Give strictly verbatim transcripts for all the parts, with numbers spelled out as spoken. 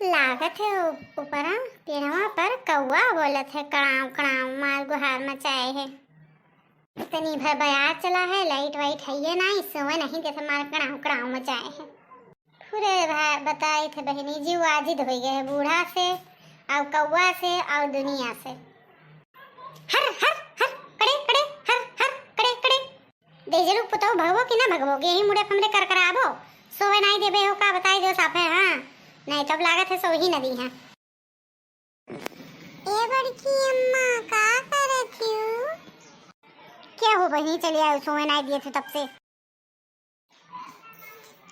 लागत है उ-, ऊपरा पेड़वा पर कौआ बोलत है, कड़ाव कड़ाव मार गुहार मचाए है। तनी भर बयार चला है, लाइट वाइट है ये ना, इस समय नहीं जैसे मार कड़ाव कड़ाव मचाए है। पूरे भा-, बताई थे बहिनी, जीव आजिद होइ गए है बूढ़ा से, और कौआ से, और दुनिया से। हर हर हर कड़े कड़े, हर हर कड़े कड़े। देजलू पुतौ भगबो कि ना भगबो, गेही मुड़े फमरे करकराबो, सोवे नाई देबे हो का, बताई दो साफे, हाँ, नहीं तब लागत है सोही नदी है। ए बड़की अम्मा, का करत हू? क्या हो बहिनी, चली आयो, सोवे नाई दिए थे तब से।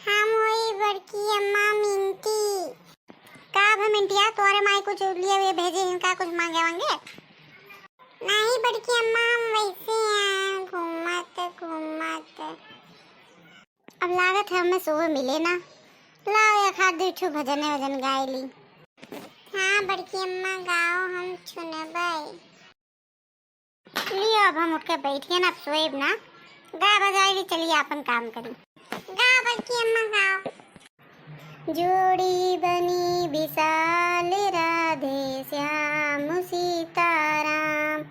हम वही बड़की अम्मा मिंटी। का भा मिंटिया, तोरे माई कुछ लिए हुए भेजे हैं का, कुछ मांगे वांगे? नहीं बड़की अम्मा, हम वैसे हैं, घूमत घूमत। अब लागत है हमें सोवे मिले ना, लाओ एक हाथ दू ठो भजने वजन गाए ली। हाँ बड़की अम्मा, गाओ, हम सुनबै। लियो, अब हम उठ के बैठ गए ना, अब सोएब ना, गा बजाए ली, चलिए आपन काम करी। गा बड़की अम्मा, गाओ। जोड़ी बनी विशाल, राधे श्याम सीताराम।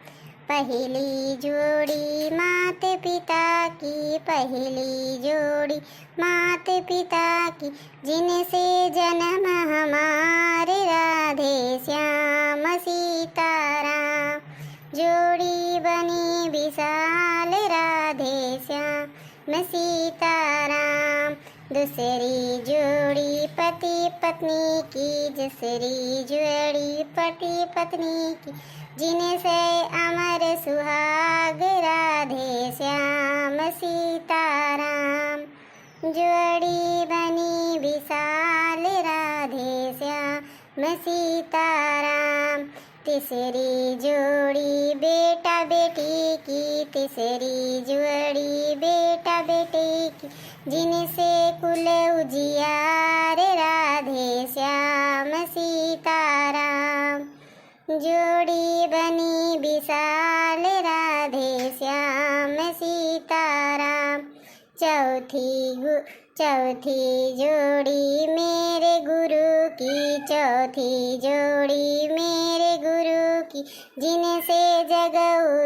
पहली जोड़ी मात पिता की, पहली जोड़ी मात पिता की, जिनसे जन्म हमारे, राधे श्याम सीताराम। जोड़ी बनी विशाल, राधे श्याम सीताराम। दूसरी जोड़ी पति पत्नी की, दूसरी जोड़ी पति पत्नी की, जिनसे अमर सुहाग, राधे श्याम सीताराम। जोड़ी बनी विशाल, राधे श्याम सीताराम। तीसरी जोड़ी बेटा बेटी की, तीसरी जोड़ी बेटा बेटी की, जिनसे कुल उजियार, राधे श्याम सीताराम। जोड़ी बनी विशाल, राधे श्याम सीताराम। चौथी गु-, चौथी जोड़ी मेरे गुरु की, चौथी जोड़ी मेरे गुरु की, जिनसे जग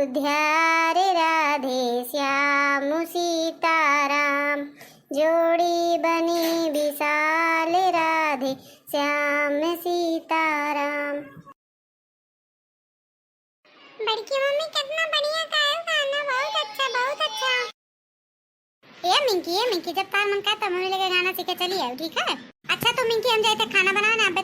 उद्धार, राधे श्याम सीताराम। जोड़ी बनी विशाल, राधे श्याम सीताराम। बड़की मम्मी, कितना बढ़िया गायो गाना, बहुत अच्छा, बहुत अच्छा। ए मिंकी, ए मिंकी, जब तार मन का तब मम्मी लगे गाना सीखे चली आओ, ठीक है? अच्छा तो मिंकी, हम जाए थे खाना बनावे ना,